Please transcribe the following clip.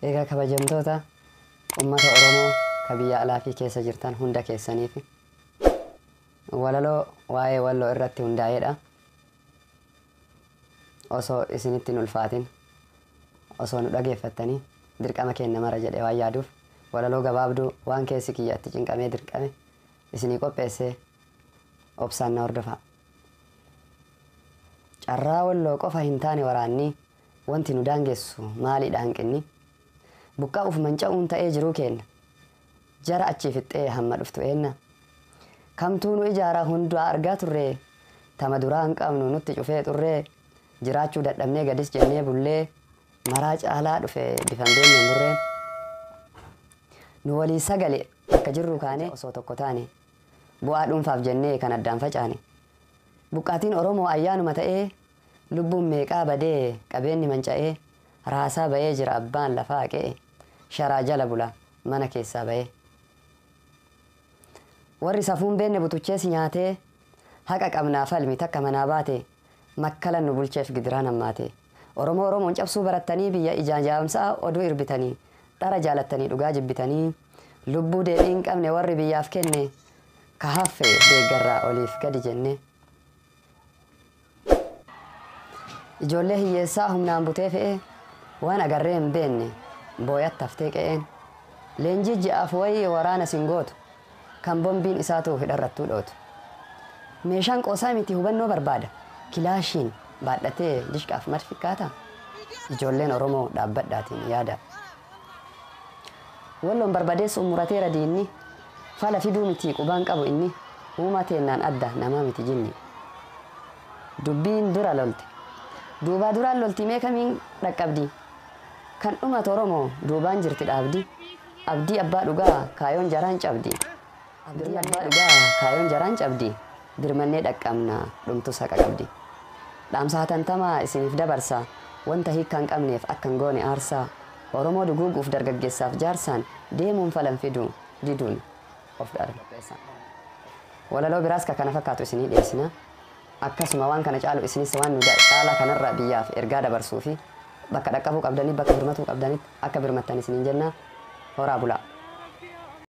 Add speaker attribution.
Speaker 1: Egaa kabajamtoota uummata Oromoo ka biyya alaa fi keessa jirtan hunda keessaniif walaloo waa'ee Walloo irratti hundaa'edha. Osoo isinitti hin ulfaatin, osoo nu dhageeffattanii dirqama keenya mara jedhee waan yaaduuf walaloo gabaabduu waan keessi kiyyatti cinqamee dirqame isinii qopheessee obsaan na hordofaa. Carraa Walloo qofa hin taane waraanni, wanti nu daangessu maaliidha hanqinni? Buqqaa'uuf manca'uun ta'ee jiruu kenna. Jara achii fixxee hamma dhuftu eenna. Kamtuu nu ijaaraa hundaa argaa turree, tama duraa hin qabnu nutti cufee xurree, jiraachuu dadhabnee gadis jennee bullee, maraa caalaa dhufe bifan beeknu burreen. Nu walii sagale bakka jirru kaane osoo tokko taane, bu'aa dhuunfaaf jennee kan addaan facaane. Buqqaatiin Oromoo ayyaanuma ta'ee, lubbuun meeqaa badee qabeenyi manca'ee, raasaa ba'ee jira abbaan lafaa qe'e, sharaa jala bula mana keessaa ba'ee. Warri safuun beenne butuchees nyaatee, haqa qabnaa falmi takka manaa baate, makkalan nu bulcheef gidiraan hammaate. Oromoo Oromoon cabsuu barattanii biyya ijaan jaamsaa oduu irbitanii, dhara jaalattanii dhugaa jibbitanii, lubbuu deebii hin qabne warri biyyaaf kenne, ka haffe deeggarraa oliif gadi jenne. Ijoollee hiyyeessaa humnaan butee fe'ee, waan agarree hin beenne booyatti haftee qe'een. Leenjii ji'aaf wayii waraana sin gootu, kan bombiin isaatu hidharrattuu dhootu. Meeshaan qoosaa miti hubannoo barbaada, kilaashiin baadhatee dishqaaf madfikkaata. Ijoolleen Oromoo dhaabbadhaatiin yaada. Walloon barbadeessu murateera diinni, fala fiduu miti qubaan qabu inni, uumaa teennaan adda namaa miti jinni. Dubbiin dura lolte. Duubaa duraan lolti mee kamiin dhaqqabdi? Kan dhumatu Oromoo duubaan jirti dhaabdi. Abdii abbaa dhugaa kaayoon jaraan cabdi. Abdii abbaa dhugaa kaayoon jaraan cabdi. Birmannee dhaqqabna dhumtus haqa qabdi. Dhaamsa hatantamaa isiniif dabarsa. Wanta hiikkaa hin qabneef akka hin goone aarsaa. Oromoo duguuguuf dargaggeessaaf jaarsaan deemuun falan fidu diduun of qopheessa. Walaloo biraas ka kana fakkaatu isinii dhiyeessina. Akkasuma waan kana caalu isinis waan nu caalaa kanarra biyyaaf ergaa dabarsuu fi bakka dhaqqabuu qabdanii bakka birmatuu qabdanitti akka birmattan isiniin jenna. Horaa bulaa.